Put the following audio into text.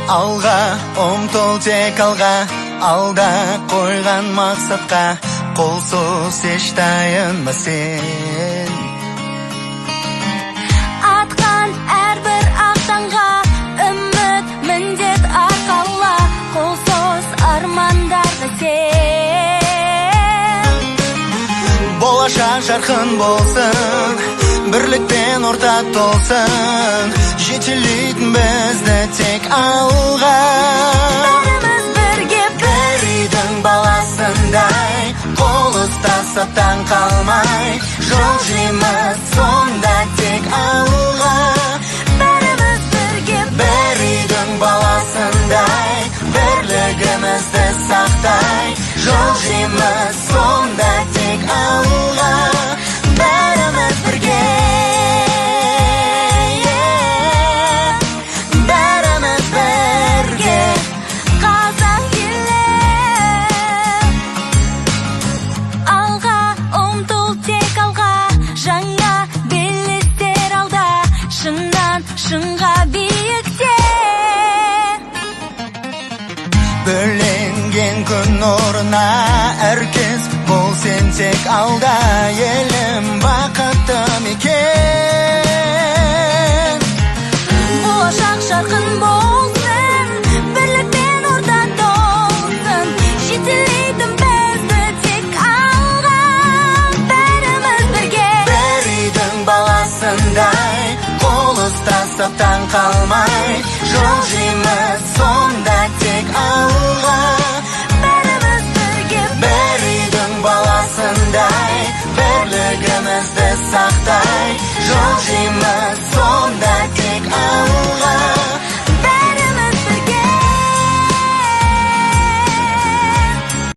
Алға ұмтыл тек алға, алда қойған мақсатқа қол соз, еш тайынба сен. Атқан әрбір ақ таңға үміт, міндет арқала, қол соз армандарға сен. Болашақ жарқын болсын, бірлікпен орта толсын, жетелейтін бізді тек алға. Бәріміз бірге бір үйдің баласындай, қол ұстасып таң қалмай, жылжимыз сонда тек алға. Бәріміз бірге бір үйдің баласындай, бірлігімізді сақтай, жылжимыз сонда тек алға. Бәріміз бірге, бәріміз бірге, Қазақ елі. Алға ұмтыл тек алға, жаңа белестер алда, шыңнан шыңға биікте. Бөленген күн нұрына әркез бол сен тек алда, елім бақытты мекен. Болашақ жарқын болсын, бірлікпен орта толсын, жетелейтін бізді тек алға. Бәріміз бірге бір үйдің баласындай, қол ұстасып таң қалмай, жылжимыз сонда тек алға. Бәріміз бірге бір үйдің баласындай, бірлігімізді сақтай, жылжимыз.